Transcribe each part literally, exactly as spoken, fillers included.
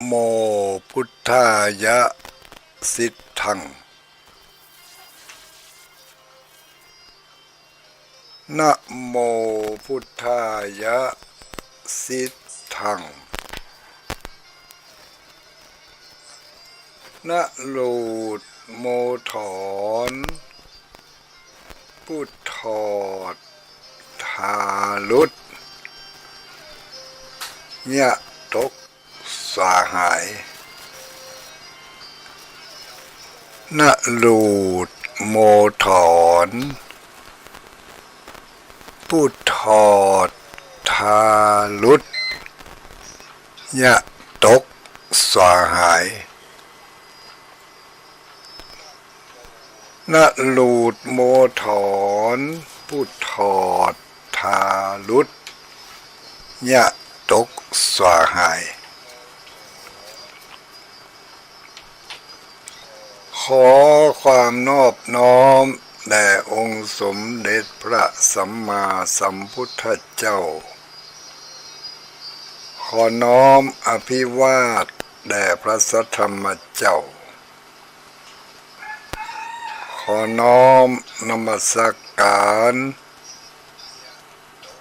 โม พุทธายะ สิทธัง นะโม พุทธายะ สิทธัง นะหลูดโมถอน ปุถอด ทารุต ยะตก สาหาย นะหลูดโมถอน ปุถอด ทารุต ยะตก สาหาย นะหลูดโมถอน ปุถอด ทารุต ยะตก สาหาย ขอความนอบน้อมแด่องค์สมเด็จพระสัมมาสัมพุทธเจ้า ขอน้อมอภิวาทแด่พระสัทธรรมเจ้า ขอน้อมนมัสการ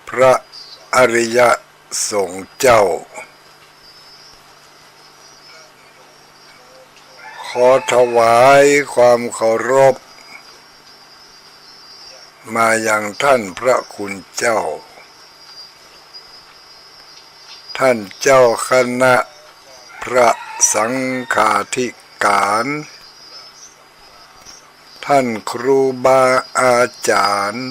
พระอริยสงฆ์เจ้า ขอถวายความเคารพ มายังท่านพระคุณเจ้า ท่านเจ้าคณะพระสังฆาธิการ ท่านครูบาอาจารย์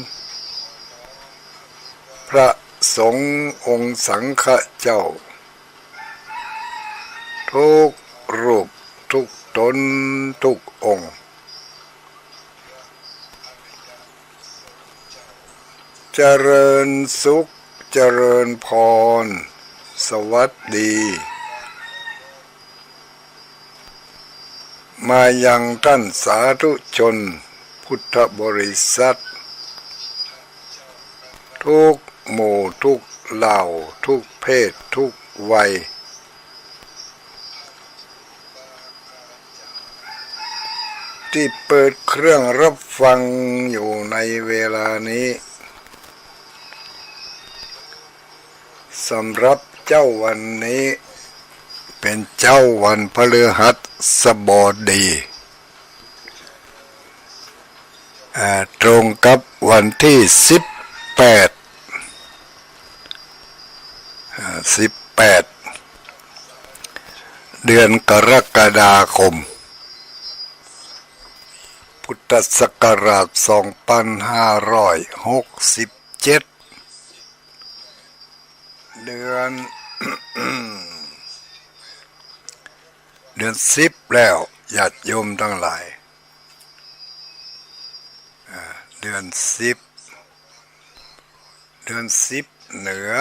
พระสงฆ์องค์สังฆะเจ้า ทุกรูปทุกตนทุกองค์ เจริญสุข เจริญพร สวัสดี มายังท่านสาธุชนพุทธบริษัท ทุกหมู่ทุกเหล่า ทุกเพศทุกวัย ตี้เปิดเครื่องรับฟังอยู่ในเวลานี้ สำหรับเจ๊าวันนี้ เป๋นเจ๊าวันพฤหัสบดี อ่า ตรงกับวันตี้สิบแปด อ่า สิบแปด เดือนกรกฎาคม พุทธศักราชสองปันห้าร้อยหกสิบเจ็ด เดือน เดือนสิบแล้ว ญาติโยมตังหลาย อ่า เดือนสิบ เดือนสิบเหนือ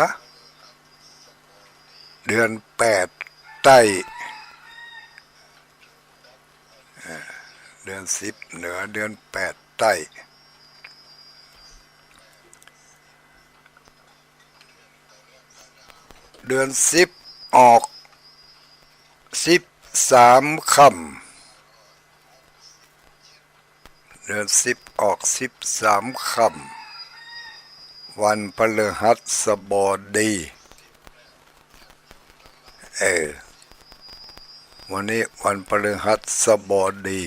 เดือนแปดใต้ อ่า เดือนสิบเหนือ เดือนแปดใต้ เดือนสิบออกสิบสามค่ำ เดือนสิบออกสิบสามค่ำ วันพฤหัสบดี เออ วันนี้วันพฤหัสบดี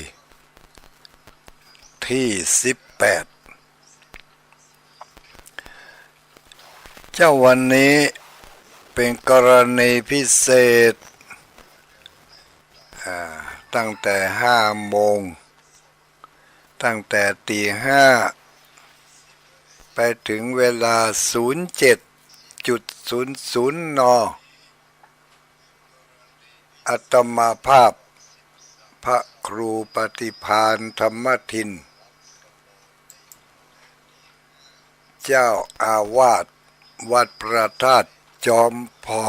ตี้สิบแปด เจ๊าวันนี้เป๋นกรณีพิเศษ อ่า ตั้งแต่ห้าโมง ตั้งแต่ตีห้า ไปเถิงเวลาศูนย์เจ็ดจุดศูนย์ศูนย์ น. อาตมาภาพ พระครูปฏิภาณธรรมทิน เจ้าอาวาสวัดพระธาตุจอมผ่อ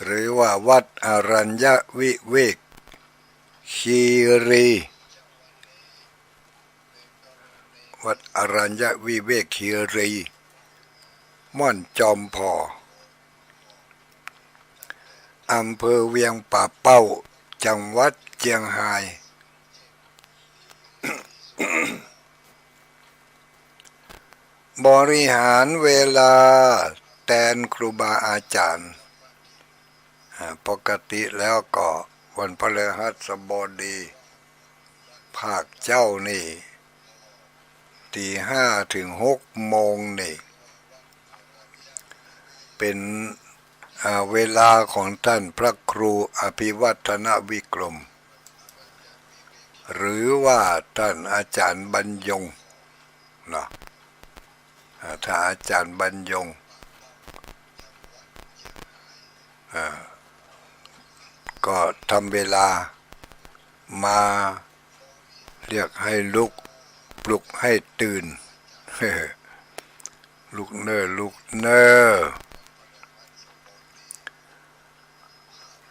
หรือว่าวัดอรัญญวิเวกคีรี วัดอรัญญวิเวกคีรี ม่อนจอมผ่อ อำเภอเวียงป่าเป้า จังหวัดเจียงฮาย บริหารเวลาแตนครูบาอาจ๋ารย์ อ่า ปกติแล้วก็วันพฤหัสบดี ภาคเจ๊านี่ ตีห้าเถิงหกโมงนี่ เป๋น อ่า เวลาของต้านพระครูอภิวัฒนวิกรม หรือว่าต้านอาจ๋ารย์บรรยง เนาะ อ่า ถ้าอาจ๋ารย์บรรยง อ่า ก็ทำเวลามาเรียกหื้อลุก ปลุกหื้อตื่น ลุกเน่อ ลุกเน่อ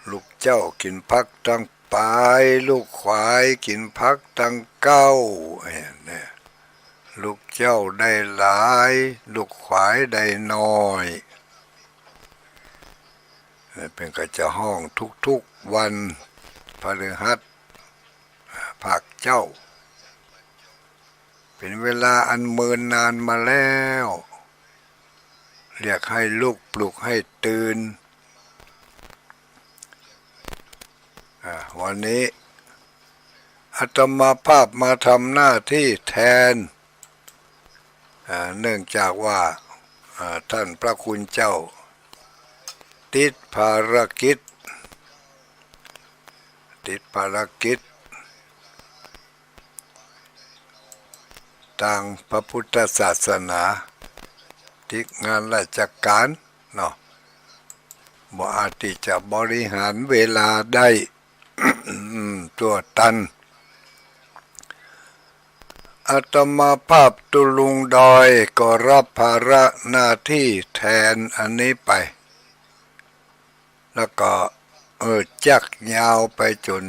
ลูกเจ้ากิ๋นผักตังป๋าย ลูกขวายกิ๋นผักตังเก๊า เนี่ย ลูกเจ้าได้หลาย ลูกขวายได้น้อย เปิ้นก็จะฮ้องทุกๆวันพฤหัส ภาคเจ๊า เป๋นเวลาอันเมินนานมาแล้ว เรียกหื้อลุก ปลุกหื้อตื่น อ่า วันนี้อาตมาภาพมาทำหน้าตี้แตน อ่า เนื่องจากว่า อ่า ต้านพระคุณเจ้า ติดภารกิจ ติดภารกิจ ตางพระพุทธศาสนา ติดงานราชก๋านเนาะ บ่อาจตี้จะบริหารเวลาได้ ทั่วตัน อาตมาภาพตุ๊ลุงดอยก็รับภาระหน้าตี้แตนอันนี้ไป แล้วก็ เออ จักยาวไปจ๋น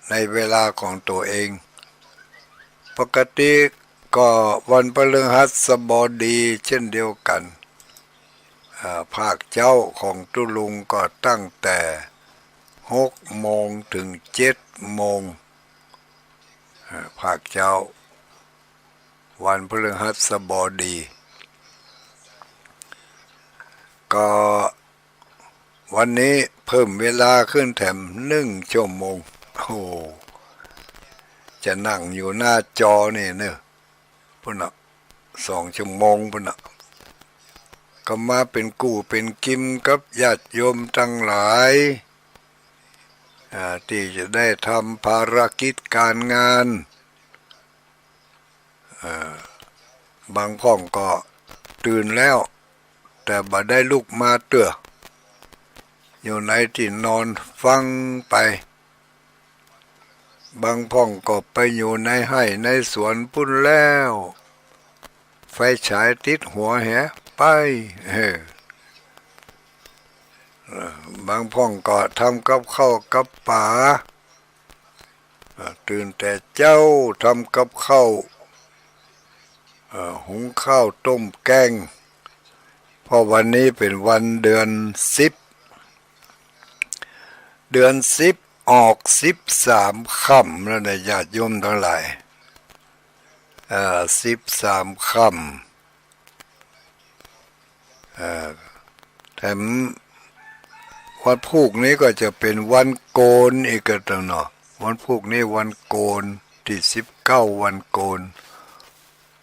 ในเวลาของตั๋วเอง ปกติก็วันพฤหัสบดีเจ้นเดียวกั๋น อ่า ภาคเจ๊าของตุ๊ลุงก็ตั้งแต่หกโมงเถิงเจ็ดโมง อ่า ภาคเจ๊า วันพฤหัสบดี ก็วันนี้เพิ่มเวลาขึ้นแถมนึ่งชั่วโมง โอ้ จะนั่งอยู่หน้าจอนี่เน่อ ปู้นน่ะ สองชั่วโมงปู้นน่ะ ก็มาเป๋นกู้เป๋นกิ๋มกับญาติโยมตังหลาย อ่า ตี้จะได้ทำภารกิจก๋านงาน อ่า บางพ่องก็ตื่นแล้ว แต่บ่ได้ลุกมาเตื้อ อยู่ในตี้นอนฟังไป บางพ่องก็ไปอยู่ในไฮ่ในสวนปู้นแล้ว ไฟฉายติดหัวแหไป เออ บางพ่องก็ทำกับข้าวกับป๋า อ่า ตื่นแต่เจ๊าทำกับข้าว อ่า หุงข้าวต้มแกง เพราะวันนี้เป๋นวันเดือนสิบ เดือนสิบออกสิบสามค่ำแล้วนะ ญาติโยมตังหลาย อ่า สิบสามค่ำ อ่า แถมวันพูกนี้ก็จะเป๋นวันโกนอีกกั๋นเนาะ วันพูกนี้วันโกน ตี้สิบเก้าวันโกน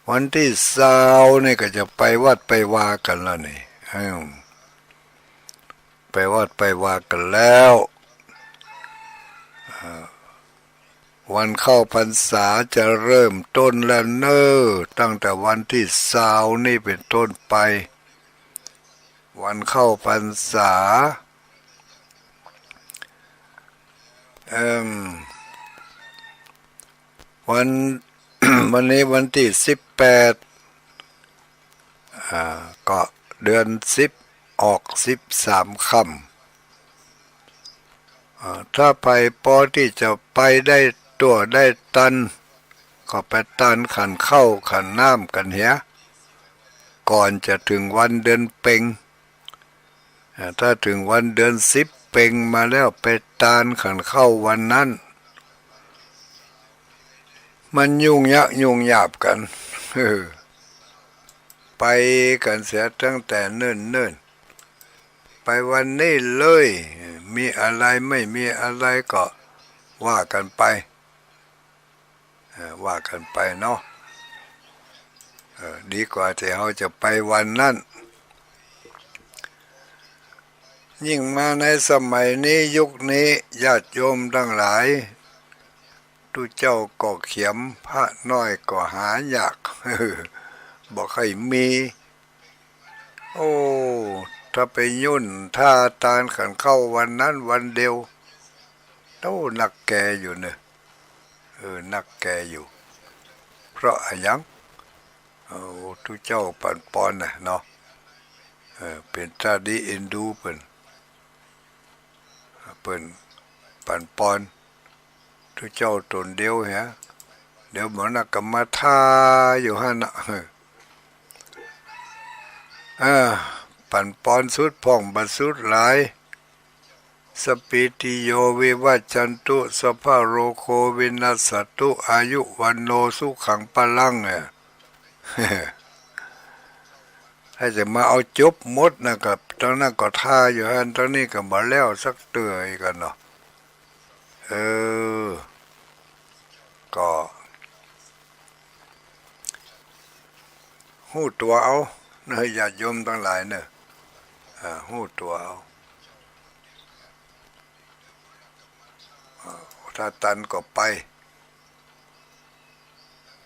วันตี้ซาวนี่ก็จะไปวัดไปวากั๋นแล้วนี่ อืม ไปวัดไปวากั๋นแล้ว อ่า วันเข้าพรรษาจะเริ่มต้นแล้วเน่อ ตั้งแต่วันตี้ซาวนี่เป๋นต้นไป วันเข้าพรรษา เอิ่ม วัน วันนี้วันตี้สิบแปด อ่า ก็เดือนสิบออกสิบสามค่ำ อ่า ถ้าใผปอตี้จะไปได้ตั๋วได้ตัน ก็ไปตานขันข้าวขันน้ำกั๋นเหีย ก่อนจะเถิงวันเดือนเป็ง อ่า ถ้าเถิงวันเดือนสิบเป็งมาแล้ว ไปตานขันเข้าวันนั้น มันยุ่งยากยุ่งยาบกั๋น ไปกั๋นเสียตั้งแต่เนิ่นๆ ไปวันนี้เลย มีอะไรไม่มีอะไรก็ว่ากั๋นไป เออ ว่ากั๋นไปเนาะ เออ ดีกว่าตี้เฮาจะไปวันนั้น ยิ่งมาในสมัยนี้ ยุคนี้ ญาติโยมตังหลาย ตุ๊เจ้าก็เขียม พระน้อยก็หายาก บ่ค่อยมี โอ้ ถ้าไปยุ่นถ้าตานขันเข้าวันนั้นวันเดียว โอ้ นักแก่อยู่เน่อ เออ นักแก่อยู่ เพราะอะหยัง โอ้ ตุ๊เจ้าปั๋นปอนน่ะเนาะ เออ เป๋นตาดีเอ็นดูเปิ้น เปิ้นปั๋นปอน ตุ๊เจ้าต๋นเดียวเหีย เดี๋ยวหมอนักก็มาถ้าอยู่หั้นน่ะ เออ ปั๋นปอนสุดพ่องบ่สุดหลาย สัพพีติโย วิวัชชันตุ สัพพะโรโค วินัสสะตุ อายุ วัณโณ สุขัง พะลัง เนี่ย ถ้าจะมาเอาจบหมดนะ ก็ตังนั้นก็ถ้าอยู่หั้น ตังนี้ก็บ่แล้วสักเตื้ออีกกั๋นเนาะ เออ ก็ ฮู้ตั๋วเอาเน่อ ญาติโยมตังหลายเน่อ อ่า ฮู้ตั๋วเอา อ่า ถ้าตันก็ไป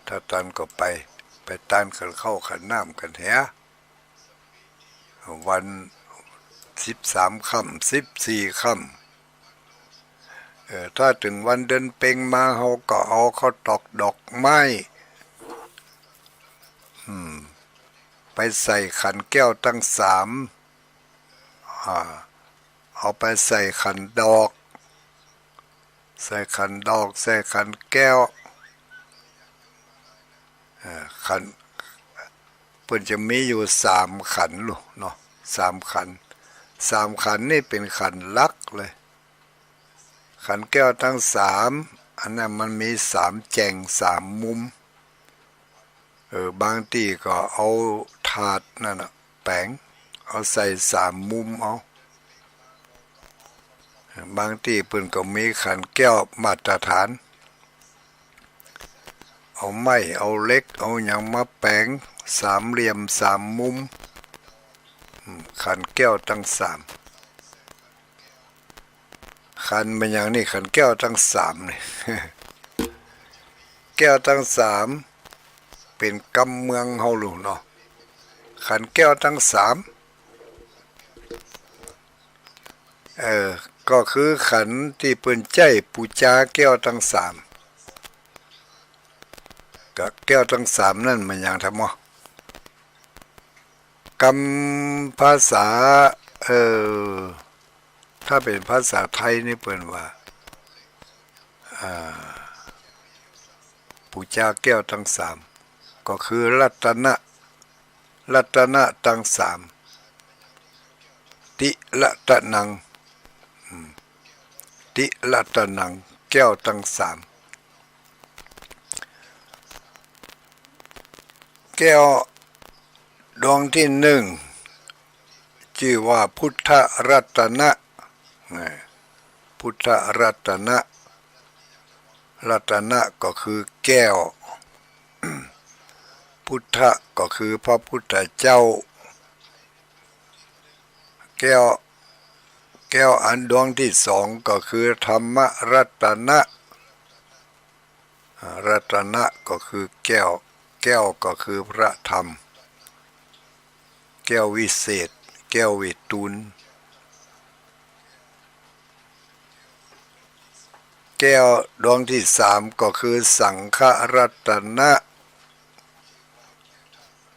ถ้าตันก็ไป ไปตานขันเข้าขันน้ำกั๋นเหีย วันสิบสามค่ำ สิบสี่ค่ำ เออ ถ้าเถิงวันเดือนเป็งมา เฮาก็เอาข้าวตอกดอกไม้ อืม ไปใส่ขันแก้วตังสาม อ่า เอาไปใส่ขันดอก ใส่ขันดอก ใส่ขันแก้ว เอ่อ ขัน เปิ้นจะมีอยู่สามขันลูกเนาะ สามขัน สามขันนี่เป๋นขันหลักเลย ขันแก้วตังสาม อันนั้นมันมีสามแจ่ง สามมุม เออ บางตี้ก็เอาถาดนั่นน่ะแป๋ง เอาใส่สามมุมเอา บางตี้เปิ้นก็มีขันแก้วมาตรฐาน เอาไม้ เอาเหล็ก เอาหยังมาแป๋ง สามเหลี่ยม สามมุม อืม ขันแก้วตังสาม ขันแม่นหยังนี่ ขันแก้วตังสามนี่ แก้วตังสามเป๋นกำเมืองเฮาลูกเนาะ ขันแก้วตังสาม เออ ก็คือขันตี้เปิ้นใจ๊ปู๋จาแก้วตังสาม ก็แก้วตังสามนั่นแม่นหยังทำมอ กำภาษา เอ่อ ถ้าเป๋นภาษาไทยนี่เปิ้นว่า อ่า ปู๋จาแก้วตังสาม ก็คือรัตนะ รัตนะตังสาม ติรัตนัง อืม ติรัตนัง แก้วตังสาม แก้วดวงตี้นึ่ง จื้อว่าพุทธรัตนะ นะ พุทธรัตนะ รัตนะก็คือแก้ว พุทธะก็คือพระพุทธเจ้า แก้ว แก้วอันดวงตี้สองก็คือธรรมรัตนะ อ่า รัตนะก็คือแก้ว แก้วก็คือพระธรรม แก้ววิเศษ แก้ววิทูล แก้วดวงตี้สามก็คือสังฆรัตนะ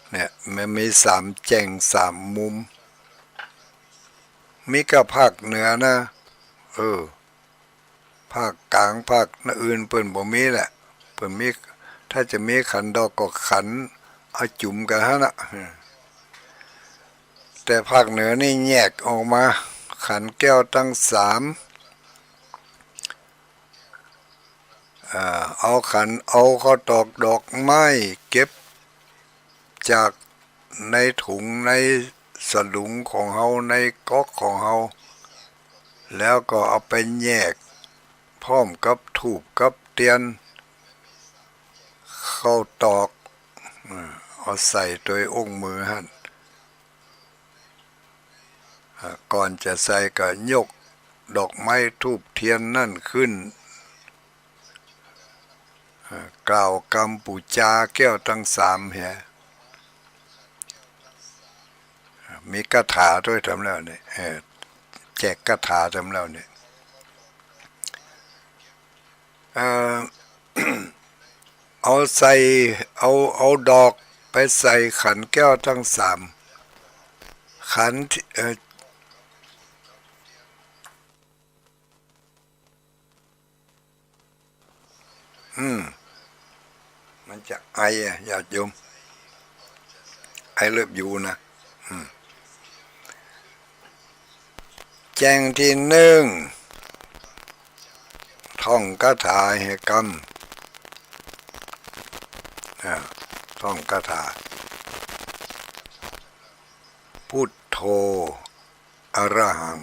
เนี่ย มันมีสามแจ่งสามมุม มีก้าภาคเหนือนะ เออ ภาคกลาง ภาคอื่นเปิ้นบ่มีแหละ เปิ้นมี ถ้าจะมีขันดอกก็ขันเอาจุ่มกั๋นหั้นน่ะ แต แต่ภาคเหนือนี่แยกออกมา ขันแก้วตังสาม อ่า เอาขัน เอาข้าวตอกดอกไม้ เก็บจากในถุงในสลุงของเฮา ในก๊อกของเฮา แล้วก็เอาไปแยก พร้อมกับธูปกับเตียน ข้าวตอก อ่า เอาใส่โตยองค์มือหั้น อ่า ก่อนจะใส่ก็ยกดอกไม้ธูปเตียนนั้นขึ้น อ่า กล่าวกำปู๋จาแก้วตังสามเหีย มีคาถาตวยแถมแล้วเนี่ย เออ แจกคาถาแถมแล้วเนี่ย เอ่อ เอาใส่ เอา เอาดอกไปใส่ขันแก้วตังสาม ขันที่ เอ่อ อืม มันจะไออะ ญาติโยม ไอเลิฟยูนะ อืม แจ้งตี้นึ่ง ท่องคาถาเหียกำ อ่า ท่องคาถา พุทโธ อระหัง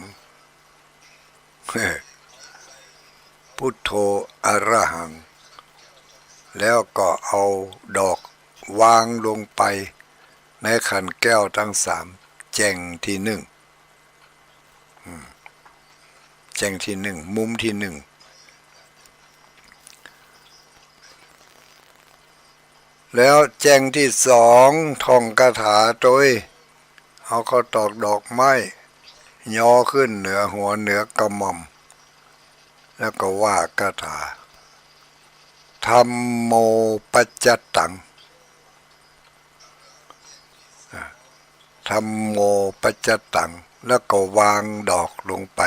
พุทโธ อระหัง แล้วก็เอาดอกวางลงไปในขันแก้วตังสาม แจ้งตี้นึ่ง อืม แจ้งตี้นึ่ง มุมตี้นึ่ง แล้วแจ้งตี้สอง ท่องคาถาโตย เอาข้าวตอกดอกไม้ ยอขึ้นเหนือหัวเหนือกระหม่อม แล้วก็ว่าคาถา ธัมโม ปัจจตัง ธัมโม ปัจจตัง แล้วก็วางดอกลงไป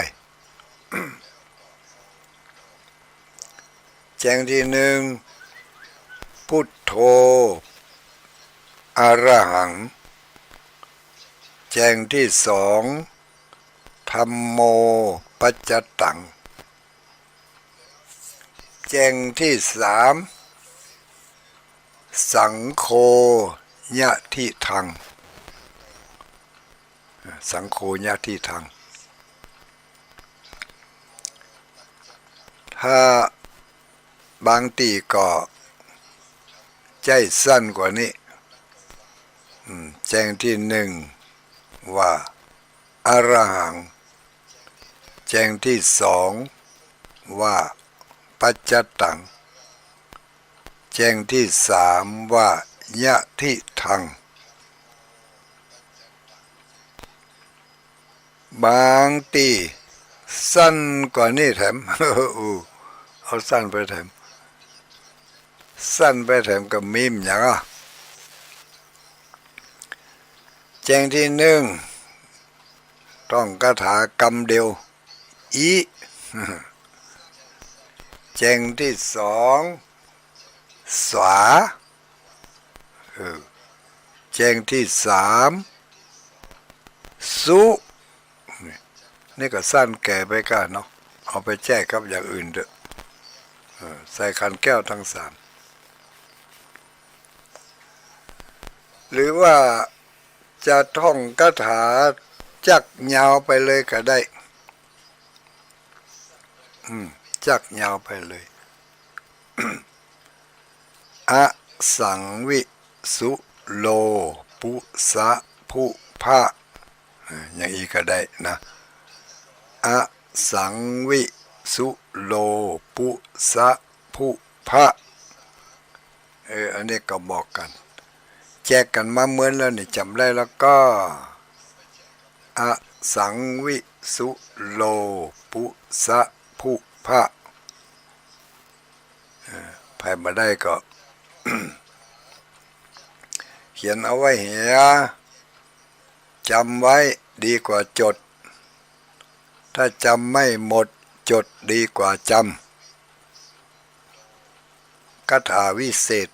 แจ้งตี้นึ่ง พุทโธ อระหัง แจ้งตี้สอง ธัมโม ปัจจตัง แจ้งตี้สาม สังโฆ ยะทิทัง สังโฆ ยะทิทัง ถ้าบางตี้ก็ใจ๊สั้นกว่านี้ อืม แจ้งตี้นึ่งว่า อระหัง แจ้งตี้สองว่า ปัจจตัง แจ้งตี้สามว่า ยะทิทัง บางตี้สั้นกว่านี้แถม อู้ เอาสั้นไปแถม สั้นไปแถมก็มีเหมือนกั๋นอะ แจ้งตี้นึ่ง ท่องคาถากำเดียว อิ แจ้งตี้สอง สา เออ แจ้งตี้สาม สุ นี่ นี่ก็สั้นแก่ไปก้าเนาะ เอาไปใจ๊กับอย่างอื่นเต๊อะ เออ ใส่ขันแก้วตังสาม หรือว่าจะท่องคาถาจักยาวไปเลยก็ได้ อืม จักยาวไปเลย อสังวิสุโลปุสะภุพะ เออ อย่างอี้ก็ได้นะ อสังวิสุโลปุสะภุพะ เออ อันนี้ก็บอกกั๋น แจกกั๋นมาเมินแล้วนี่ จ๋ำได้แล้วก็ อสังวิสุโลปุสะภุพะ เออ ใผบ่ได้ก็ เขียนเอาไว้เหีย จ๋ำไว้ดีกว่าจด ถ้าจ๋ำไม่หมด จดดีกว่าจ๋ำ คาถาวิเศษ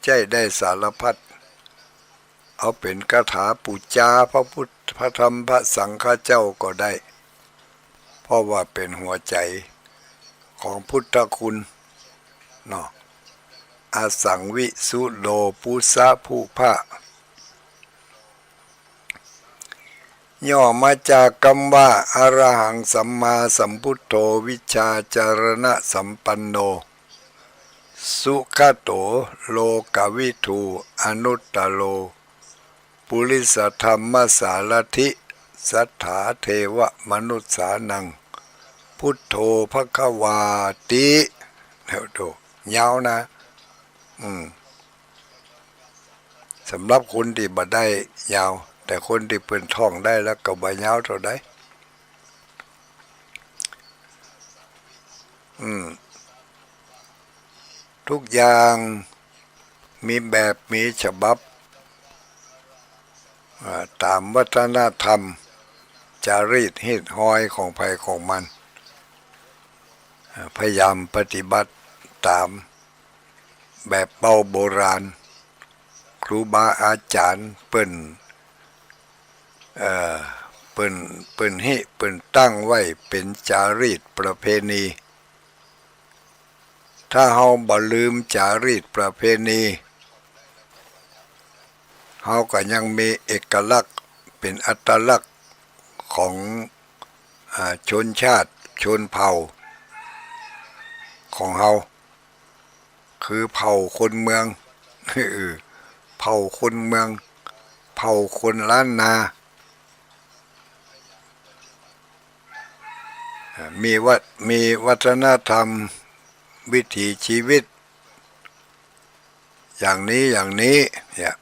ใจ๊ได้สารพัด เอาเป๋นคาถาปู๋จาพระพุทธ พระธรรมพระสังฆเจ้าก็ได้ เพราะว่าเป๋นหัวใจ๋ของพุทธคุณเนาะ อสังวิสุโดปุสสะ ผู้พระ ย่อมาจากกำว่า อะระหังสัมมาสัมพุทโธ วิชชาจรณะสัมปันโน สุขโต โลกวิทู อนุตตโร ปุริสธรรมสารถิ สัทธาเทวมนุสสานัง พุทโธภควาติ เดี๋ยวดู ยาวนะ อืม สำหรับคนตี้บ่ได้ยาว แต่คนตี้เปิ้นท่องได้แล้วก็บ่ยาวเต้าใด อืม ทุกอย่างมีแบบมีฉบับ อ่า ต๋ามวัฒนธรรม จารีตฮีตฮอยของใผของมัน อ่า พยายามปฏิบัติต๋าม แบบเป๋าโบราณ ครูบาอาจ๋ารย์เปิ้น เอ่อ เปิ้น เปิ้นฮีเปิ้นตั้งไว้เป๋นจารีตประเพณี ถ้าเฮาบ่ลืมจารีตประเพณี เฮาก็ยังมีเอกลักษณ์ เป๋นอัตลักษณ์ของ อ่า ชนชาติ ชนเผ่าของเฮา คือเผ่าคนเมือง เออ เผ่าคนเมือง เผ่าคนล้านนา อ่า มีวัฒ- มีวัฒนธรรม วิถีชีวิต อย่างนี้ อย่างนี้ เนี่ย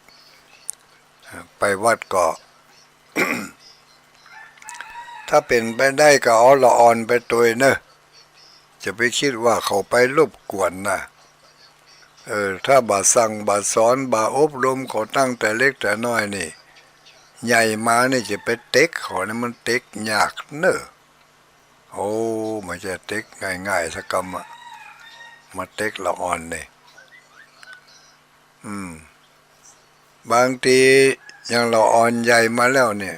อ่า ไปวัดก็ ถ้าเป๋นไปได้ก็เอาละอ่อนไปตวยเน่อ จะไปกึ๊ดว่าเขาไปรบกวนนะ เออ ถ้าบ่สั่งบ่สอน บ่อบรมเขาตั้งแต่เล็กแต่น้อยนี่ ใหญ่มานี่จะไปเต็กเขานี่มันเต็กยากเน่อ โอ้ บ่ใจ้เต็กง่ายๆ สักกำอะ มาเต็กละอ่อนนี่ อืม บางทียังละอ่อนใหญ่มาแล้วเนี่ย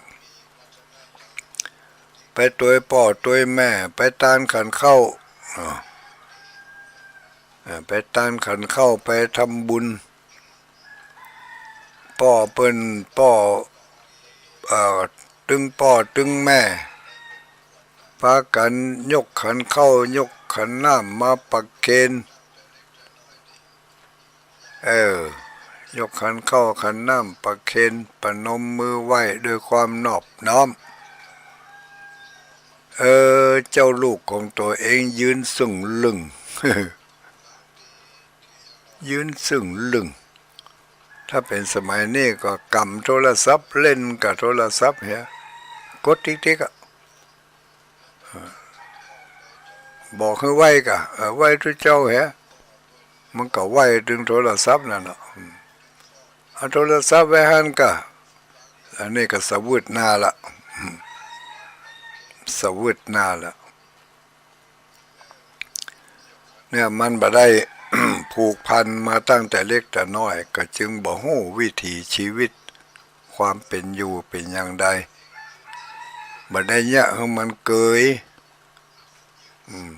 ไปตวยป้อตวยแม่ ไปตานขันข้าว อ่า เอ่อ ไปตานขันข้าว ไปทำบุญ ป้อเปิ้น ป้อ เอ่อ ตึงป้อตึงแม่ ปากั๋นยกขันข้าว ยกขันน้ำมาประเคน เออ ยกขันข้าวขันน้ำประเคน ประนมมือไหว้ด้วยความนอบน้อม เออ เจ้าลูกของตั๋วเองยืนซึ่งลึง ยืนซึ่งลึง ถ้าเป๋นสมัยนี้ก็กำโทรศัพท์ เล่นกับโทรศัพท์เหีย กดติ๊กๆ อะ บอกหื้อไหว้ก่ะ เออ ไหว้ตุ๊เจ้าเหีย มันก็ไหว้ตึงโทรศัพท์นั่นเนาะ อืม เอาโทรศัพท์ไว้หั้นก่ะ อันนี้ก็สะวืดหน้าละ อืม สะวืดหน้าละ เนี่ยมันบ่ได้ ผูกพันมาตั้งแต่เล็กแต่น้อย ก็จึงบ่ฮู้วิถีชีวิต ความเป๋นอยู่เป๋นอย่างใด บ่ได้เยียะหื้อมันเกย อืม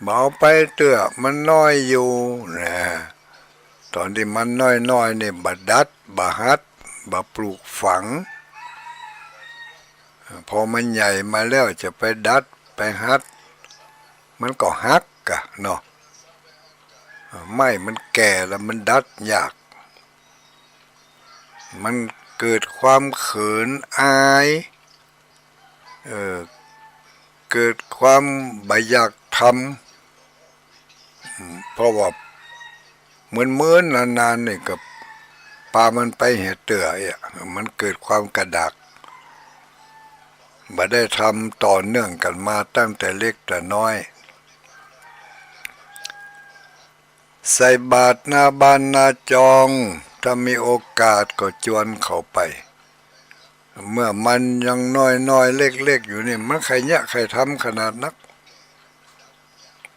บ่เอาไปเตื้อ มันน้อยอยู่นะ ต๋อนตี้มันน้อยๆ นี่บ่ดัด บ่หัด บ่ปลูกฝัง พอมันใหญ่มาแล้วจะไปดัด ไปหัด มันก็หักก่ะเนาะ ไม้มันแก่แล้วมันดัดยาก มันเกิดความเขินอาย เออ เกิดความบ่อยากทำ อืม เพราะว่าเมินๆ นานๆ นี่ก็ปามันไปเหียเตื้อเอี้ย มันเกิดความกระดาก บ่ได้ทำต่อเนื่องกั๋นมาตั้งแต่เล็กแต่น้อย ใส่บาตรหน้าบ้านหน้าจอง ถ้ามีโอกาสก็จวนเขาไป เมื่อมันยังน้อยๆ เล็กๆ อยู่นี่ มันใค่เยียะใค่ทำขนาดนัก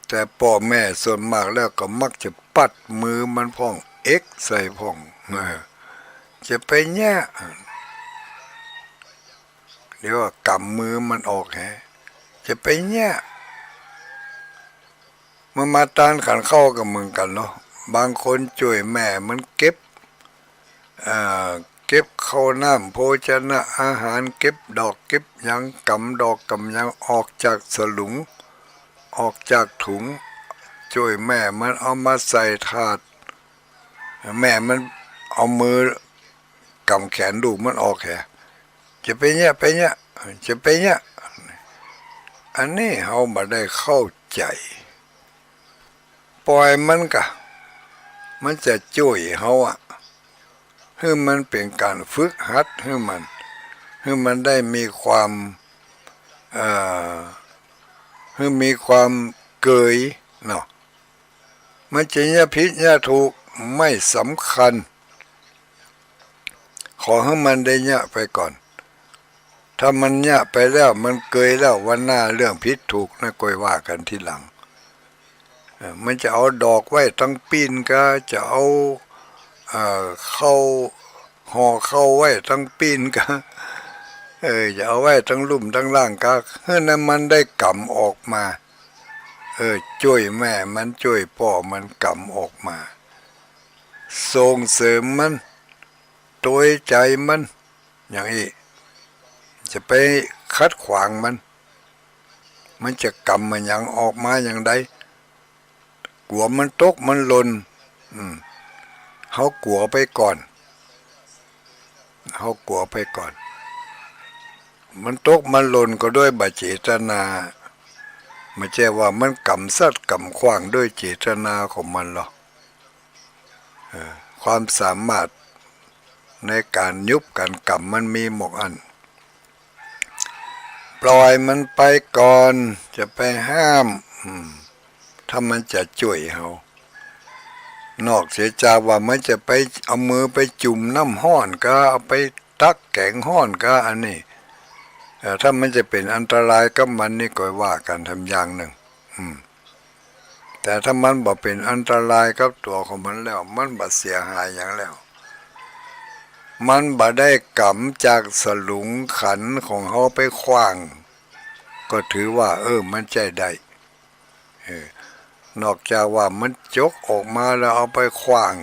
แต่ป้อแม่ส่วนมากแล้วก็มักจะปัดมือมันพ่อง เอ็กใส่พ่อง เออ จะไปเยียะ เดี๋ยวก็ก๋ำมือมันออกแห จะไปเยียะ เมื่อมาตานขันข้าวก็เหมือนกั๋นเนาะ บางคนจ้วยแม่มันเก็บ อ่า เก็บข้าวน้ำโภชนะอาหาร เก็บดอกเก็บหยัง ก๋ำดอกก๋ำหยังออกจากสลุง ออกจากถุง จ้วยแม่มันเอามาใส่ถาด แม่มันเอามือก๋ำแขนลูกมันออกแห จะไปเยียะ ไปเยียะ จะไปเยียะ อันนี้เฮาบ่ได้เข้าใจ๋ ป่อยมันก่ะ มันจะจ้วยเฮาอะ หื้อมันเป๋นก๋านฝึกหัด หื้อมัน หื้อมันได้มีความ เอ่อ หื้อมีความเกยเนาะ มันจะเยียะผิดเยียะถูกไม่สำคัญ ขอหื้อมันได้เยียะไปก่อน ถ้ามันเยียะไปแล้ว มันเกยแล้ว วันหน้าเรื่องผิดถูกนะ ก้อยว่ากั๋นทีหลัง เอ่อ มันจะเอาดอกไว้ตังปี๋นก่า จะเอา เอ่อ ข้าว ห่อข้าวไว้ตังปี๋นก่า เออ จะเอาไว้ตังลุ่มตังล่างก่า หื้อนั้นมันได้ก๋ำออกมา เออ จ้วยแม่มัน จ้วยป้อมันก๋ำออกมา ส่งเสริมมัน ตวยใจ๋มัน อย่างอี้ จะไปขัดขวางมัน มันจะก๋ำมาหยัง ออกมาอย่างใด กั๋วมันตกมันหล่น อืม เฮากั๋วไปก่อน เฮากั๋วไปก่อน มันตกมันหล่นก็โดยบ่เจตนา บ่ใจ้ว่ามันก๋ำซัดก๋ำขว้างโดยเจตนาของมันหรอก เออ ความสามารถในก๋านยุบก๋านก๋ำมันมีหมดอั้น ป่อยมันไปก่อน จะไปห้าม อืม ถ้ามันจะจ้วยเฮา นอกเสียจากว่ามันจะไปเอามือไปจุ่มน้ำฮ้อนก่า เอาไปตักแก๋งฮ้อนก่า อันนี้ เอ่อ ถ้ามันจะเป๋นอันตรายกับมันนี่ก้อยว่ากั๋นทำอย่างนึ่ง อืม แต่ถ้ามันบ่เป๋นอันตรายกับตั๋วของมันแล้ว มันบ่เสียหายหยังแล้ว มันบ่ได้ก๋ำจากสลุงขันของเฮาไปขว้าง ก็ถือว่า เออ มันใจ๊ได้ เออ นอกจากว่ามันจกออกมาแล้วเอาไปขว้าง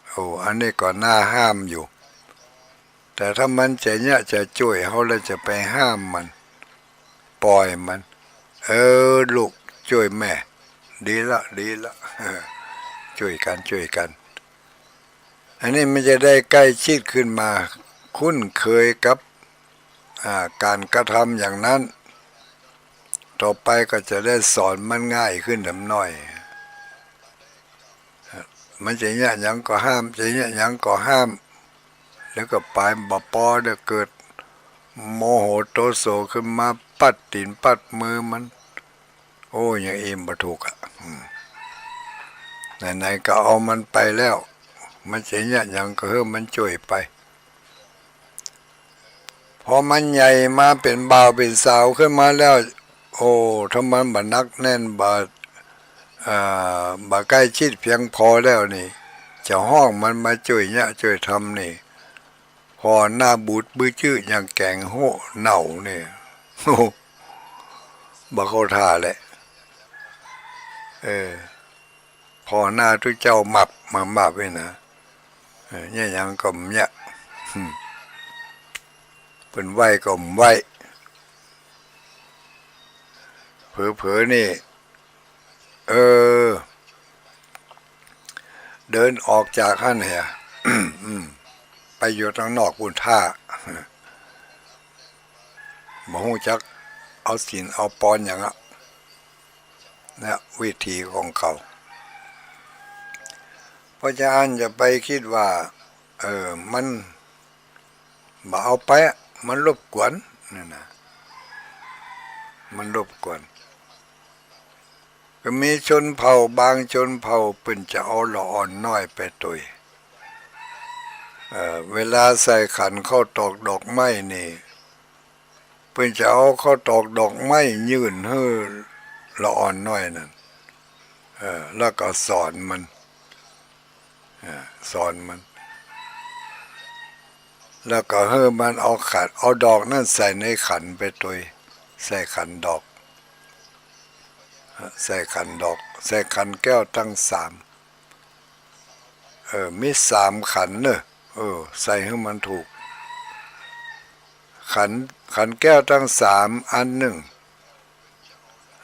โอ้ อันนี้ก็น่าห้ามอยู่ แต่ถ้ามันจะเยียะจะจ้วยเฮาแล้วจะไปห้ามมัน ป่อยมัน เออ ลูกจ้วยแม่ ดีละ ดีละ เออ จ้วยกั๋น จ้วยกั๋น อันนี้มันจะได้ใก้ชิดขึ้นมา คุ้นเคยกับ อ่า ก๋านกระทำอย่างนั้น ต่อไปก็จะได้สอนมันง่ายขึ้นหน่อย มันจะเยียะหยังก็ห้าม จะเยียะหยังก็ห้าม แล้วก็ไปบ่ปอ เดี๋ยวเกิดโมโหโตโสขึ้นมา ปัดตี๋นปัดมือมัน โอ้ อย่างอี้บ่ถูกอะ อืม ไหนๆ ก็เอามันไปแล้ว มันจะเยียะหยังก็หื้อมันจ้วยไป พอมันใหญ่มาเป๋นบ่าวเป๋นสาวขึ้นมาแล้ว โอ้ ถ้ามันบ่หนักแน่น บ่ เอ่อ บ่ใก้ชิดเพียงพอแล้วนี่ จะฮ้องมันมาจ้วยเยียะจ้วยทำนี่ ผ่อหน้าบูดบึ้อจื้ออย่างแก๋งโฮ่เน่านี่ โอ้ บ่เข้าท่าแหละ เออ ผ่อหน้าตุ๊เจ้ามับมามับไว้นะ เออ เยียะหยังก็บ่เยียะ อืม เปิ้นไหว้ก็บ่ไหว้ เผลอๆ นี่ เออ เดินออกจากหั้นเหีย อืม ไปอยู่ตังนอกปู้นถ้า บ่ฮู้จักเอาศีลเอาปอนหยังอะ เนี่ย วิธีของเขา เพราะฉะนั้นอย่าไปกึ๊ดว่า เออ มัน บ่เอาไปอะ มันรบกวน นั่นนะ มันรบกวน ก็มีชนเผ่าบางชนเผ่าเปิ้นจะเอาละอ่อนน้อยไปตวย เอ่อ เวลาใส่ขันข้าวตอกดอกไม้นี่ เปิ้นจะเอาข้าวตอกดอกไม้ยื่นหื้อละอ่อนน้อยนั่น เอ่อ แล้วก็สอนมัน เอ่อ สอนมัน แล้วก็หื้อมันเอาขัน เอาดอกนั้นใส่ในขันไปตวย ใส่ขันดอก ใส่ขันดอก ใส่ขันแก้วตังสาม เออ มีสามขันเน่อ เออ ใส่หื้อมันถูก ขัน ขันแก้วตังสามอันนึ่ง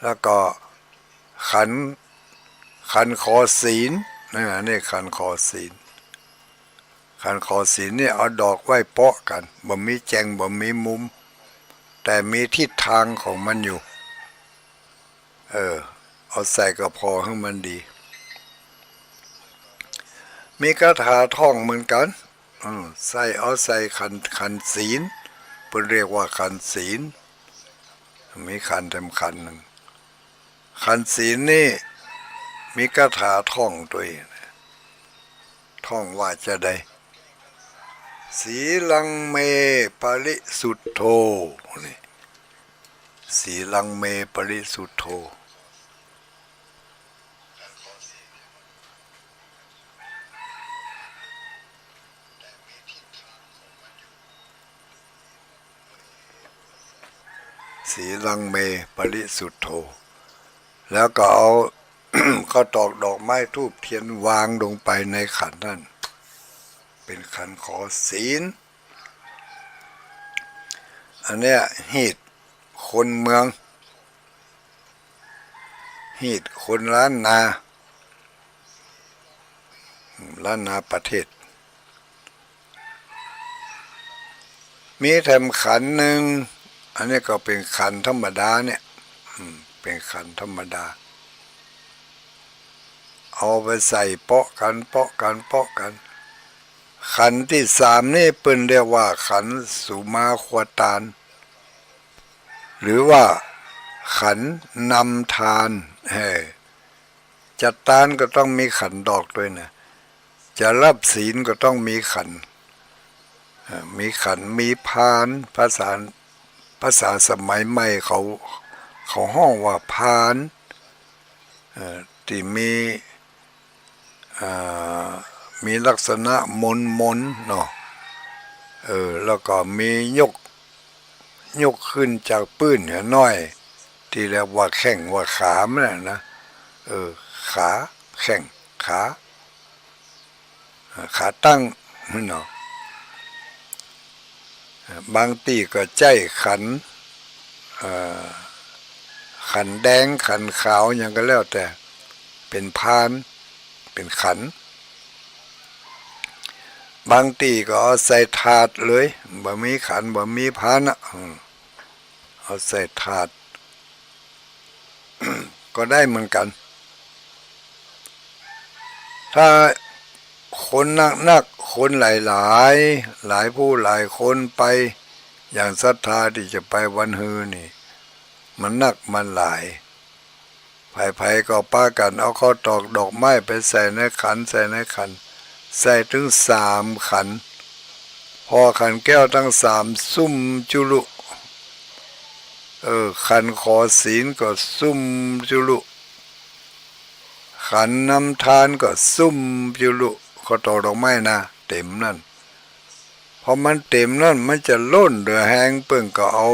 แล้วก็ขัน ขันขอศีล นะ นี่ขันขอศีล ขันขอศีลนี่เอาดอกไว้เปาะกั๋น บ่มีแจง บ่มีมุม แต่มีทิศตางของมันอยู่ เออ เอาใส่ก็ผ่อหื้อมันดี มีคาถาท่องเหมือนกั๋น อืม ใส่ เอาใส่ขัน ขันศีล เปิ้นเรียกว่าขันศีล มีขันแถมขันนึ่ง ขันศีลนี่มีคาถาท่องตวย ท่องว่าจาใด สีลังเม ปริสุทโธ นี่ สีลังเม ปริสุทโธ สีลังเม ปริสุทโธ แล้วก็เอา ข้าวตอกดอกไม้ธูปเตียนวางลงไปในขันนั้น เป๋นขันขอศีล อันเนี้ยฮีตคนเมือง ฮีตคนล้านนา ล้านนาประเทศ มีแถมขันนึ่ง อันนี้ก็เป๋นขันธรรมดาเนี่ย อืม เป๋นขันธรรมดา เอาไปใส่เปาะกั๋น เปาะกั๋น เปาะกั๋น ขันตี้สามนี่เปิ้นเรียกว่าขันสุมาควตาร หรือว่าขันนำตาน เออ จัดตานก็ต้องมีขันดอกตวยนะ จะฮับศีลก็ต้องมีขัน เอ่อ มีขัน มีพาน ภาษา ภาษาสมัยใหม่เขา เขาฮ้องว่าพาน เอ่อ ตี้มี อ่า มีลักษณะมนๆ เนาะ เออ แล้วก็มียก ยกขึ้นจากปื้นหน้อย ตี้เรียกว่าแข้งว่าขามันน่ะนะ เออ ขา แข้ง ขา อ่า ขาตั้ง เนาะ อ่า บางตี้ก็ใจ๊ขัน เอ่อ ขันแดง ขันขาว หยังก็แล้วแต่ เป๋นพาน เป๋นขัน บางตี้ก็เอาใส่ถาดเลย บ่มีขัน บ่มีพานน่ะ อืม เอาใส่ถาด ก็ได้เหมือนกั๋น ถ้าคนนักๆ คนหลายๆ หลายผู้หลายคนไป อย่างศรัทธาตี้จะไปวันฮือนี่ มันนักมันหลาย ใผๆ ก็ปากั๋นเอาข้าวตอกดอกไม้ไปใส่ในขัน ใส่ในขัน ใส่เถิงสามขัน พอขันแก้วตังสามซุ่มจุลุ เออ ขันขอศีลก็ซุ่มจุลุ ขันนำตานก็ซุ่มจุลุ ข้าวตอกดอกไม้นะ เต๋มนั่น พอมันเต๋มนั่น มันจะล้นเหลือแฮง เปิ้นก็เอา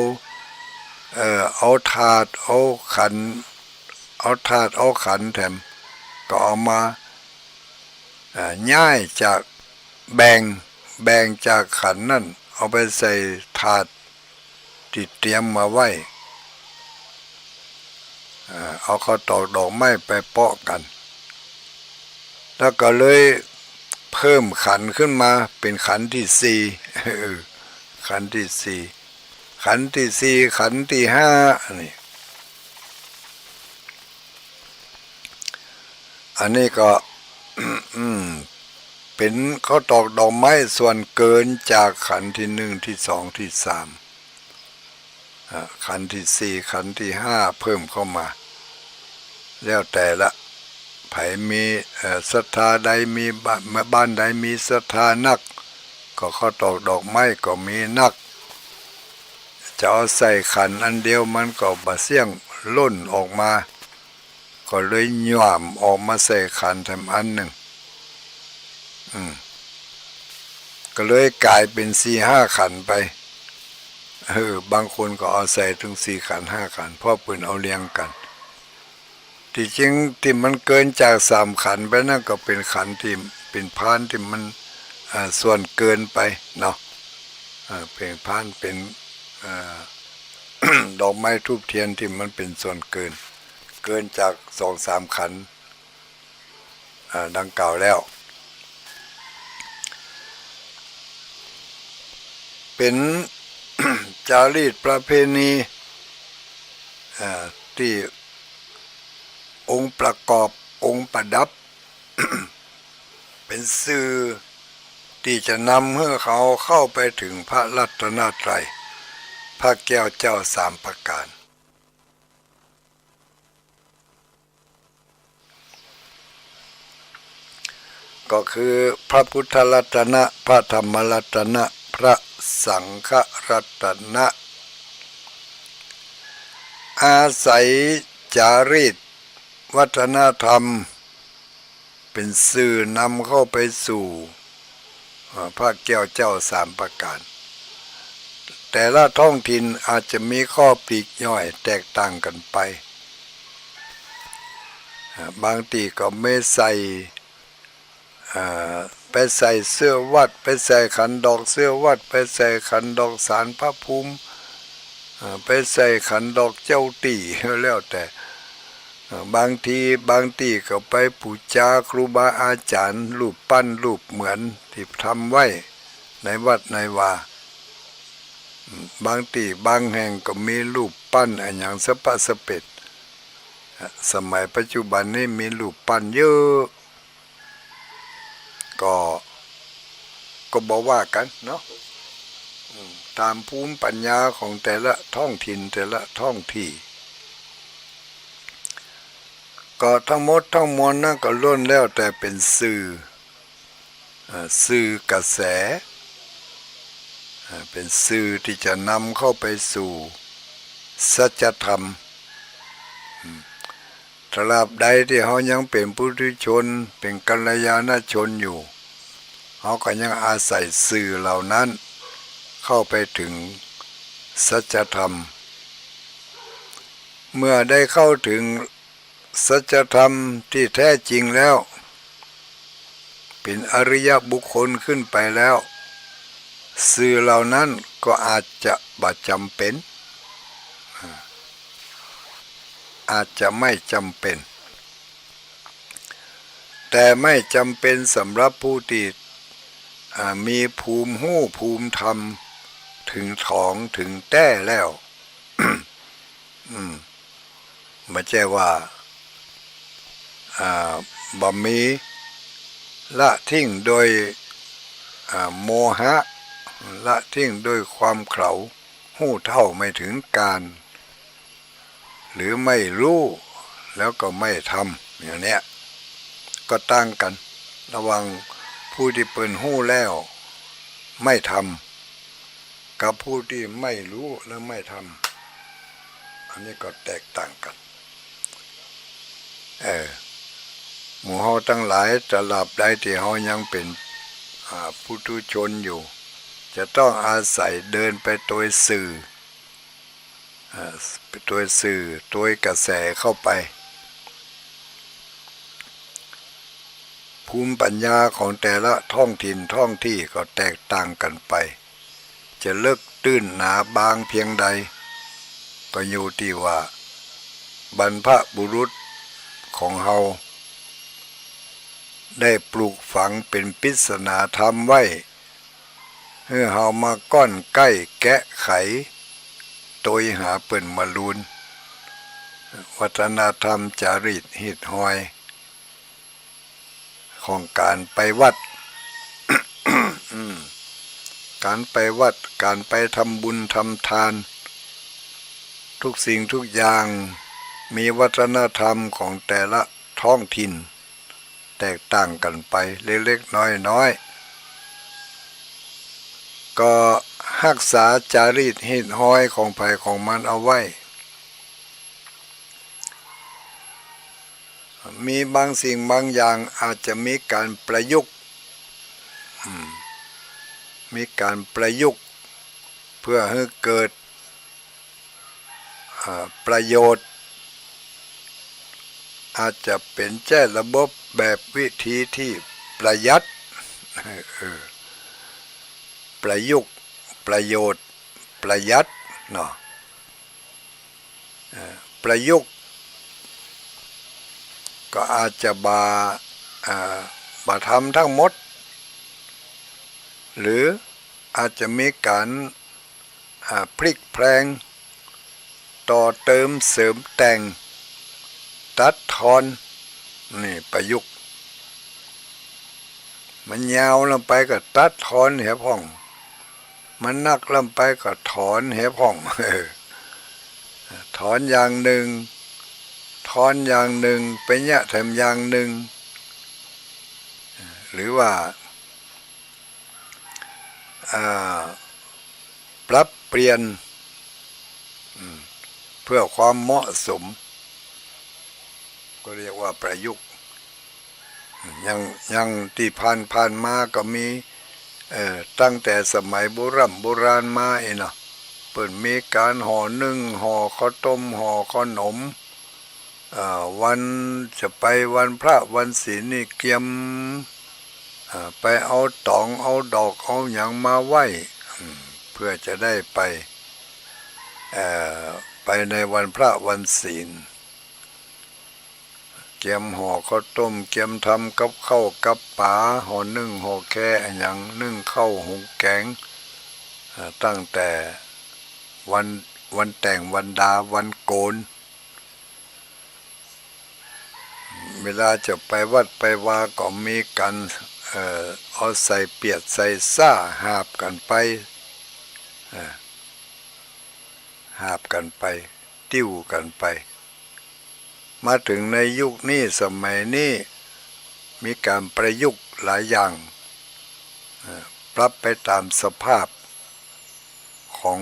เอ่อ เอาถาด เอาขัน เอาถาด เอาขันแถม ก็เอามา เอ่อ ย้ายจาก แบ่ง แบ่งจากขันนั่น เอาไปใส่ถาดตี้เตรียมมาไว้ เอ่อ เอาข้าวตอกดอกไม้ไปเปาะกั๋น แล้วก็เลยเพิ่มขันขึ้นมาเป๋นขันตี้สี่ เออ ขันตี้สี่ ขันตี้สี่ ขันตี้ห้า นี่ อันนี้ก็ อืม เป๋นข้าวตอกดอกไม้ส่วนเกินจากขันตี้หนึ่ง ตี้สอง ตี้สาม อ่า ขันตี้สี่ ขันตี้ห้า เพิ่มเข้ามา แล้วแต่ละ ใผมี เอ่อ ศรัทธาใดมีบ้าน บ้านใดมีศรัทธานัก ก็ข้าวตอกดอกไม้ก็มีนัก จะเอาใส่ขันอันเดียวมันก็บ่เสี้ยง ล้นออกมา ก็เลยหย่ามออกมาใส่ขันแถมอันนึ่ง อืม ก็เลยก๋ายเป๋นสี่ห้าขันไป เออ บางคนก็เอาใส่เถิงสี่ขันห้าขัน เพราะเปิ้นเอาเรียงกั๋น ตี้จริงตี้มันเกินจากสามขันไปนั้นก็เป๋นขันตี้เป๋นพานตี้มัน อ่า ส่วนเกินไปเนาะ อ่า เป๋นพานเป๋น อ่า ดอกไม้ธูปเทียนตี้มันเป๋นส่วนเกิน เกินจากสองสามขัน อ่า ดังกล่าวแล้ว เป๋น จารีตประเพณี อ่า ตี้องค์ประกอบ องค์ประดับ เป๋นสื่อตี้จะนำหื้อเฮาเข้าไปเถิงพระรัตนตรัย พระแก้วเจ้าสามประก๋าน ก็คือพระพุทธรัตนะ พระธรรมรัตนะ พระสังฆรัตนะ อาศัยจารีตวัฒนธรรม เป๋นสื่อนำเข้าไปสู่ เอ่อ พระแก้วเจ้าสามประก๋าน แต่ละท้องถิ่นอาจจะมีข้อปลีกย่อยแตกต่างกั๋นไป อ่า บางตี้ก็ไม่ใส่ อ่า ไปใส่เสื้อวัด ไปใส่ขันดอกเสื้อวัด ไปใส่ขันดอกศาลพระภูมิ อ่า ไปใส่ขันดอกเจ้าตี้ แล้วแต่ อ่า บางที บางตี้ก็ไปปู๋จาครูบาอาจ๋ารย์ รูปปั้นรูปเหมือนตี้ทำไว้ในวัดในวา อืม บางตี้บางแห่งก็มีรูปปั้นอะหยังสะปะสะเปด อ่ะ สมัยปัจจุบันนี้มีรูปปั้นเยอะ ก็ ก็บ่ว่ากั๋นเนาะ อืม ต๋ามภูมิปัญญาของแต่ละท้องถิ่นแต่ละท้องตี้ ก็ทั้งหมดทั้งมวลนั้นก็ล้วนแล้วแต่เป๋นสื่อ เอ่อ สื่อกระแส เอ่อ เป๋นสื่อตี้จะนำเข้าไปสู่สัจธรรม อืม ตราบใดตี้เฮายังเป๋นปุถุชน เป๋นกัลยาณชนอยู่ เฮาก็ยังอาศัยสื่อเหล่านั้นเข้าไปเถิงสัจธรรม เมื่อได้เข้าเถิงสัจธรรมตี้แท้จริงแล้ว เป๋นอริยบุคคลขึ้นไปแล้ว สื่อเหล่านั้นก็อาจจะบ่จ๋ำเป๋น อาจจะไม่จ๋ำเป๋น แต่ไม่จ๋ำเป๋นสำหรับผู้ตี้ อ่า มีภูมิฮู้ภูมิธรรมเถิงถองเถิงแต๊แล้ว อืม บ่ใจ้ว่า อ่า บ่มี ละทิ้งโดย อ่า โมหะ ละทิ้งโดยความเขลา ฮู้เท่าไม่ถึงก๋าน หรือไม่ฮู้แล้วก็ไม่ทำ อย่างเนี้ย ก็ต่างกั๋น ระหว่างผู้ตี้เปิ้นฮู้แล้วไม่ทำ กับผู้ตี้ไม่ฮู้แล้วไม่ทำ อันนี้ก็แตกต่างกั๋น เออ หมู่เฮาตังหลาย ตราบใดตี้เฮายังเป๋น อ่า ปุถุชนอยู่ จะต้องอาศัยเดินไปโตยสื่อ อ่า โตยสื่อ โตยกระแสเข้าไป ภูมิปัญญาของแต่ละท้องถิ่นท้องตี้ก็แตกต่างกั๋นไป จะลึกตื้นหนาบางเพียงใด ก็อยู่ตี้ว่าบรรพบุรุษของเฮาได้ปลูกฝังเป๋นปริศนาธรรมไว้ หื้อเฮามาก้อนใก้แกะไข โตยหาเปิ้นมาลูน วัฒนธรรมจารีตฮีตฮอย ของก๋านไปวัด อืม ก๋านไปวัด ก๋านไปทำบุญทำทาน ทุกสิ่งทุกอย่างมีวัฒนธรรมของแต่ละท้องถิ่น แตกต่างกั๋นไปเล็กๆ น้อยๆ ก็ฮักษาจารีตฮีตฮอยของใผของมันเอาไว้ มีบางสิ่งบางอย่างอาจจะมีก๋านประยุกต์ อืม มีก๋านประยุกต์เพื่อหื้อเกิด อ่า ประโยชน์ อาจจะเป๋นใจ๊ระบบแบบวิธีตี้ประหยัด เออ ประยุกต์ ประโยชน์ ประหยัดเนาะ เอ่อ ประยุกต์ก็อาจจะบ่า อ่า บ่าทำตังหมด หรืออาจจะมีก๋าน อ่า พลิกแพลง ต่อเติม เสริมแต่ง ตัดทอน นี่ประยุกต์ มันยาวล้ำไปก็ตัดทอนเหียพ่อง มันนักล้ำไปก็ถอนเหียพ่อง ถอนอย่างนึ่ง ทอนอย่างนึ่ง ไปเยียะแถมอย่างนึ่ง หรือว่า อ่า ปรับเปลี่ยน อืม เพื่อความเหมาะสม ก็เรียกว่าประยุกต์ อย่าง อย่างตี้ผ่านๆ มาก็มี เอ่อ ตั้งแต่สมัยโบร่ำโบราณมาอี้เนาะ เปิ้นมีก๋านห่อนึ่ง ห่อข้าวต้ม ห่อขนม เอ่อ วันจะไปวันพระวันศีลนี่เกียม เอ่อ ไปเอาต๋องเอาดอกเอาหยังมาไหว้ อืม เพื่อจะได้ไป เอ่อ ไปในวันพระวันศีล เกียมห่อข้าวต้ม เกียมทำกับข้าวกับป๋า ห่อนึ่งห่อแคอะหยัง นึ่งข้าวหุงแก๋ง เอ่อ ตั้งแต่วัน วันแต่งวันดาวันโก๋น เวลาจะไปวัดไปวาก็มีก๋าน เอ่อ เอาใส่เปียดใส่ซ้า หาบกั๋นไป เอ่อ หาบกั๋นไป ติ้วกั๋นไป มาเถิงในยุคนี้สมัยนี้ มีก๋านประยุกต์หลายอย่าง เอ่อ ปรับไปต๋ามสภาพ ของ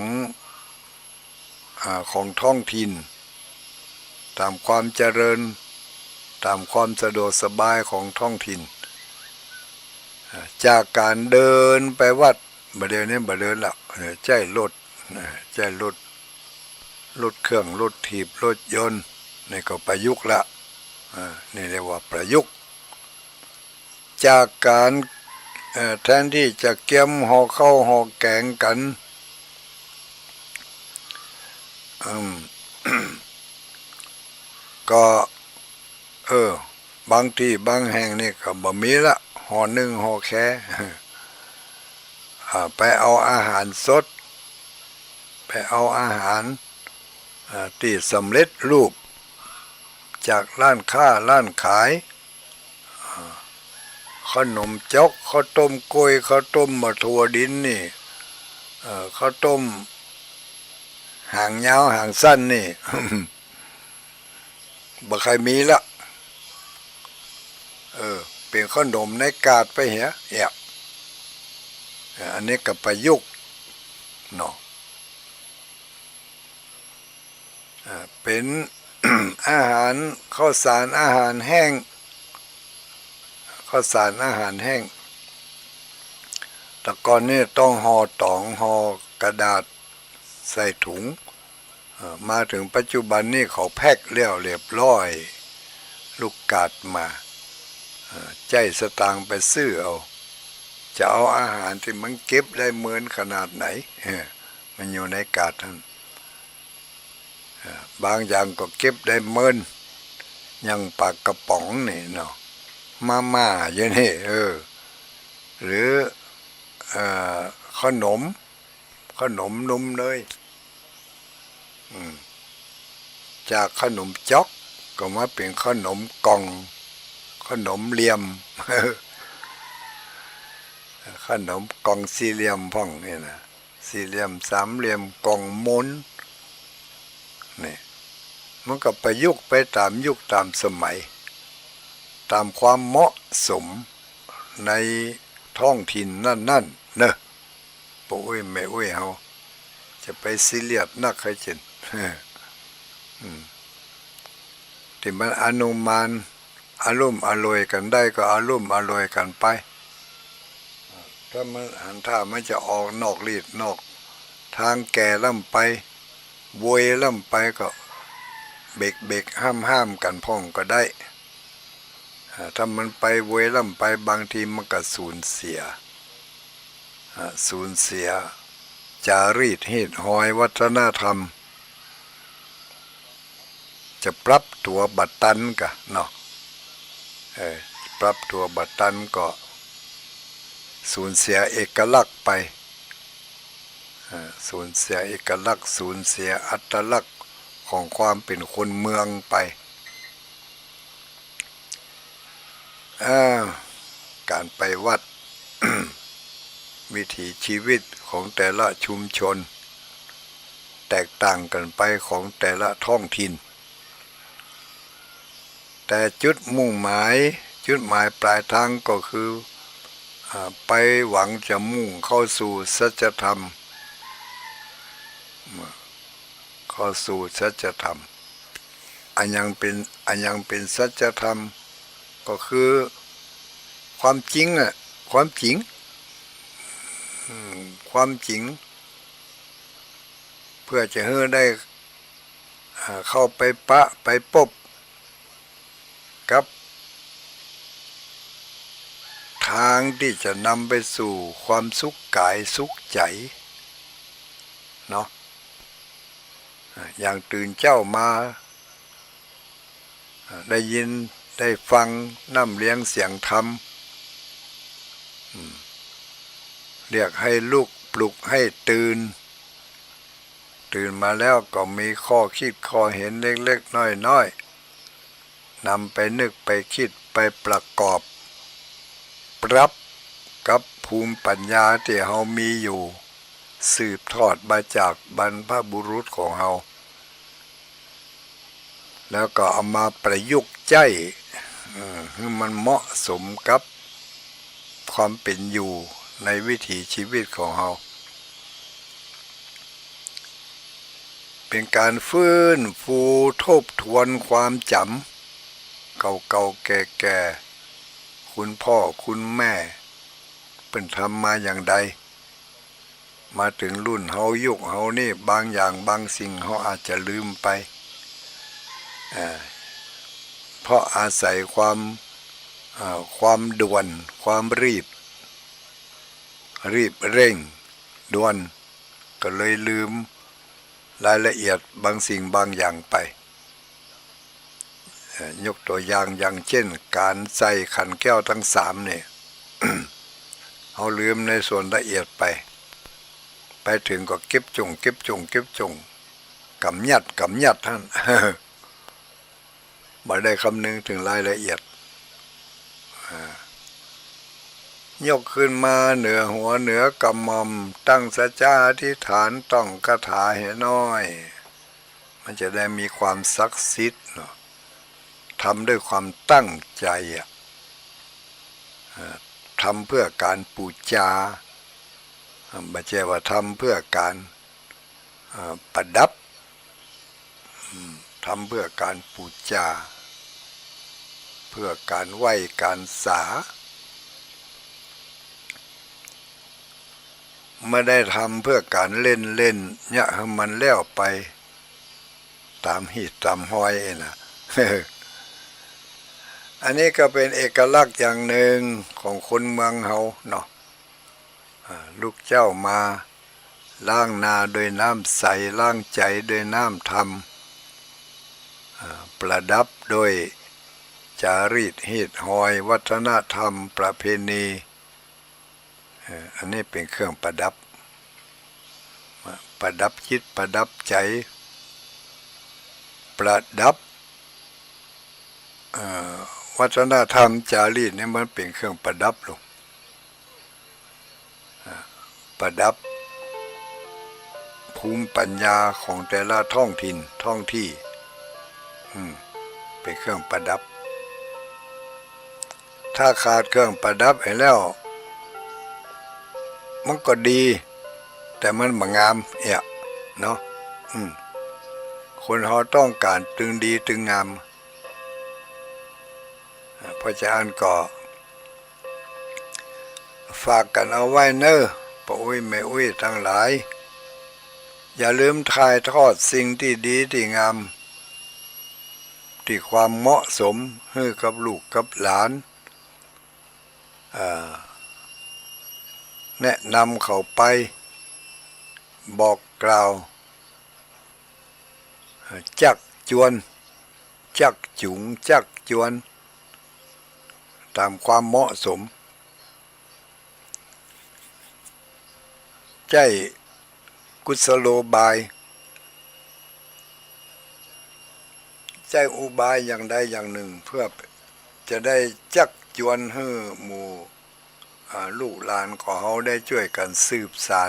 อ่า ของท้องถิ่น ต๋ามความเจริญ ต๋ามความสะดวกสบายของท้องถิ่น อ่า จากก๋านเดินไปวัด บ่าเดี่ยวนี้บ่าเดินละ เออ ใจ๊รถ เออ ใจ๊รถ รถเครื่อง รถถีบ รถยนต์ นี่ก็ประยุกต์ละ อ่า นี่เรียกว่าประยุกต์ จากก๋าน เอ่อ แทนตี้จะเกียมห่อข้าวห่อแก๋งกั๋น อืม ก็ เออ บางตี้บางแห่งนี่ก็บ่มีละ ห่อนึ่งห่อแค อ่า ไปเอาอาหารสด ไปเอาอาหาร อ่า ตี้สำเร็จรูป จากร้านค้าร้านขาย ขนมจ๊อก ข้าวต้มก้วย ข้าวต้มบ่าถั่วดินนี่ เอ่อ ข้าวต้มหางยาวหางสั้นนี่ บ่ใค่มีละ เออ เป๋นขนมในกาดไปเหีย เอะ เอ่อ อันนี้ก็ประยุกต์เนาะ อ่า เป๋น อาหารข้าวสารอาหารแห้ง ข้าวสารอาหารแห้ง แต่ก่อนนี่ต้องห่อต๋อง ห่อกระดาษใส่ถุง เอ่อ มาเถิงปัจจุบันนี่เขาแพ็คแล้วเรียบร้อย ลูกกาดมา เอ่อ ใจ๊สตางค์ไปซื้อเอา จะเอาอาหารตี้มันเก็บได้เมินขนาดไหน เออ มันอยู่ในกาดหั้น เอ่อ บางอย่างก็เก็บได้เมิน อย่างป๋ากระป๋องนี่เนาะ มาม่าอยู่นี่ เออ หรือ เอ่อ ขนม ขนมนมเนย อืม จากขนมจ๊อกก็มาเป๋นขนมกล่อง ขนมเหลี่ยม ขนมกล่องสี่เหลี่ยมพ่องนี่นะ สี่เหลี่ยม สามเหลี่ยม กล่องมน นี่ มันก็ประยุกต์ไปต๋ามยุคต๋ามสมัย ต๋ามความเหมาะสมในท้องถิ่นนั้นๆ เนอะ ป้ออุ๊ยแม่อุ๊ยเฮา จะไปซีเรียสนักใค่เจ้น อืม ตี้มันอนุมาน อะลุ่มอล่วยกั๋นได้ก็อะลุ่มอล่วยกั๋นไป ถ้ามันหันท่ามันจะออกนอกลีดนอกตางแก่ล้ำไป โวยล้ำไปก็เบรกๆ ห้ามๆ กั๋นพ่องก็ได้ อ่า ถ้ามันไปโวยล้ำไป บางทีมันก็สูญเสีย อ่า สูญเสียจารีตฮีตฮอยวัฒนธรรม จะปรับตั๋วบ่ตันก่ะเนาะ เออ ปรับตั๋วบ่ตันก็สูญเสียเอกลักษณ์ไป อ่า สูญเสียเอกลักษณ์ สูญเสียอัตลักษณ์ของความเป๋นคนเมืองไป อ่า ก๋านไปวัด วิถีชีวิตของแต่ละชุมชน แตกต่างกั๋นไปของแต่ละท้องถิ่น แต่จุดมุ่งหมาย จุดหมายปลายตางก็คือ อ่า ไปหวังจะมุ่งเข้าสู่สัจธรรม เข้าสู่สัจธรรม อะหยังเป๋น อะหยังเป๋นสัจธรรม ก็คือความจริงอะ ความจริง อืม ความจริง เพื่อจะหื้อได้ อ่า เข้าไปปะไปปบกับตางตี้จะนำไปสู่ความสุขก๋ายสุขใจ๋เนาะ อ่า อย่างตื่นเจ๊ามา อ่า ได้ยินได้ฟังน้ำเสียงเสียงธรรม อืม เรียกให้ลุกปลุกให้ตื่น ตื่นมาแล้วก็มีข้อคิดข้อเห็นเล็กๆ น้อยๆ นำไปนึกไปคิดไปประกอบ ปรับกับภูมิปัญญาตี้เฮามีอยู่ สืบทอดมาจากบรรพบุรุษของเฮา แล้วก็เอามาประยุกต์ใจ๊ เอ่อ หื้อมันเหมาะสมกับความเป๋นอยู่ในวิถีชีวิตของเฮา เป๋นก๋านฟื้นฟูทบทวนความจ๋ำเก่าๆ แก่ๆ คุณพ่อคุณแม่เปิ้นทำมาอย่างใด มาเถิงรุ่นเฮายุคเฮานี่ บางอย่างบางสิ่งเฮาอาจจะลืมไป อ่า เพราะอาศัยความ อ่า ความด่วน ความรีบ รีบเร่งด่วน ก็เลยลืมรายละเอียดบางสิ่งบางอย่างไป เอ่อ ยกตั๋วอย่าง อย่างเจ้น ก๋านใส่ขันแก้วตังสามนี่ เฮาลืมในส่วนละเอียดไป ไปเถิงก็เก็บจ้ง เก็บจ้ง เก็บจ้ง ก๋ำยัด ก๋ำยัดหั้น บ่ได้คำนึงเถิงรายละเอียด อ่า ยกขึ้นมาเหนือหัวเหนือกระหม่อม ตั้งสัจจะอธิษฐาน ต้องคาถาเหน้อย มันจะได้มีความศักดิ์สิทธิ์เนาะ ทำด้วยความตั้งใจ๋อะ อ่า ทำเพื่อก๋านปู๋จา อ่า บ่ใจ้ว่าทำเพื่อก๋าน อ่า ประดับ อืม ทำเพื่อก๋านปู๋จา เพื่อก๋านไหว้ก๋านสา บ่ได้ทำเพื่อก๋านเล่นๆ เยียะหื้อมันแล้วไปต๋ามฮีตต๋ามฮอยเองนะ อันนี้ก็เป๋นเอกลักษณ์อย่างนึ่งของคนเมืองเฮาเนาะ อ่า ลุกเจ๊ามาล้างหน้าด้วยน้ำใส ล้างใจ๋ด้วยน้ำธรรม อ่า ประดับด้วยจารีตฮีตฮอยวัฒนธรรมประเพณี เอ่อ อันนี้เป๋นเครื่องประดับ ประดับจิตประดับใจ๋ ประดับ เอ่อ วัฒนธรรมจารีตนี่มันเป๋นเครื่องประดับลง อ่า ประดับภูมิปัญญาของแต่ละท้องถิ่นท้องตี้ อืม เป๋นเครื่องประดับ ถ้าขาดเครื่องประดับไปแล้ว มันก็ดี แต่มันบ่งามเอี้ยเนาะ อืม คนเฮาต้องก๋านตึงดีตึงงาม อ่า เพราะฉะนั้นก็ ฝากกั๋นเอาไว้เน่อ ป้ออุ๊ยแม่อุ๊ยตังหลาย อย่าลืมถ่ายทอดสิ่งตี้ดีตี้งาม ตี้ความเหมาะสมหื้อกับลูกกับหลาน เอ่อ แนะนำเข้าไป บอกกล่าว เอ่อ จักจวน จักจุง จักจวน ต๋ามความเหมาะสม ใจ๊กุศโลบาย ใจ๊อุบายอย่างใดอย่างนึ่ง เพื่อจะได้จักจวนหื้อหมู่ อ่า ลูกหลานของเฮาได้จ้วยกั๋นสืบสาน